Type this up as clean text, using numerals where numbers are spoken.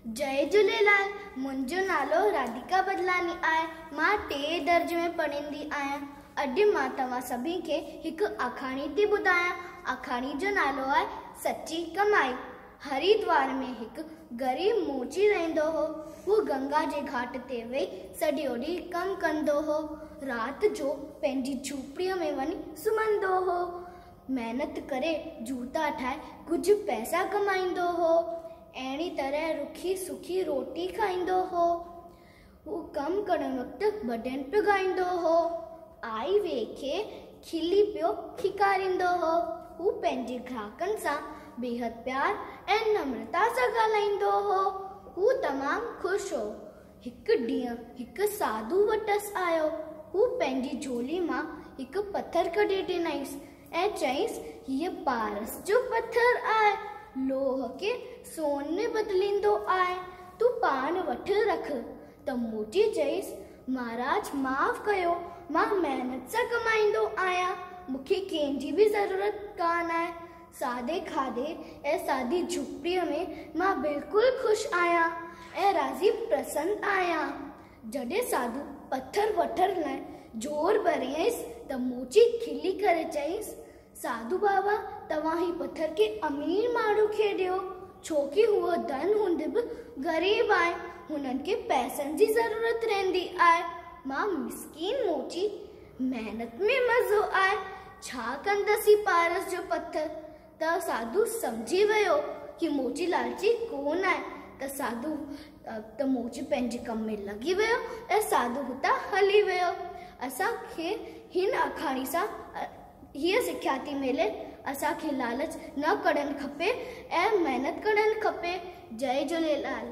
جئي جهوليلال، منهنجو نالو راڌيڪا بدلاڻي آهي. مان ٽئين درجي ۾ پڙهندي آهيان. اڄ مان توهان سڀني کي هڪ آکاڻي ٿي ٻڌايان. آکاڻي جو نالو آهي سچي ڪمائي. هريدوار ۾ هڪ غريب موچي رهندو هو. هو گنگا جي گهاٽ تي ويهي سڄو ڏينهن ڪم ڪندو هو. رات جو پنهنجي جهوپڙيء ۾ وڃي سمهندو هو. محنت ڪري جوتا ٺاهي ڪجهه پئسا ڪمائيندو هو. اهڙي طرح رکي سکي روٽي کائيندو هو. هو ڪم ڪرڻ وقت ڀڄن پيو ڳائيندو هو. آئي وئي کي کلي پيو کيڪاريندو هو. هو پنهنجي گراهڪن سان بيحد پيار ۽ نمرتا سان ڳالهائيندو هو. هو تمام خوش هو. هڪ ڏينهن هڪ ساڌو وٽس آيو. هو پنهنجي جهولي مان هڪ پٿر ڪڍي ڏنائينس ۽ چيائينس، هيء پارس جو پٿر آهي. لوهه کي سون ۾ بدليندو آهي. تون پاڻ وٽ رک. ته موچي چيس، مهاراج معاف ڪيو، مان محنت سان ڪمائيندو آهيان. مون کي ڪنهن جي به ضرورت ڪانه آهي. سادي کاڌي ۽ سادي جهوپڙيء ۾ مان بلڪل خوش آهيان ۽ راضي پرسن آهيان. جڏهن ساڌو پٿر وٺڻ لاء زور ڀريائينس ته موچي کلي ڪري چيائينس، ساڌو بابا توهان هي پٿر ڪنهن امير ماڻهو کي ڏيو، ڇو ڪي هو ڌن هوندي به غريب آهي، هنن کي پئسن جي ضرورت رهندي آهي، مان مسڪين موچي محنت ۾ مزو آهي، ڇا ڪندس هي پارس جو پٿر؟ ته ساڌو سمجهي ويو ڪي موچي لالچي ڪونه آهي ته ساڌو ته موچي پنهنجي ڪم ۾ لڳي ويو ۽ ساڌو هتان هلي ويو. اسان کي هن آکاڻي سان هيء سکيا ٿي ملي اسان کي لالچ نه ڪرڻ کپي ۽ محنت ڪرڻ کپي. جئي جهوليلال.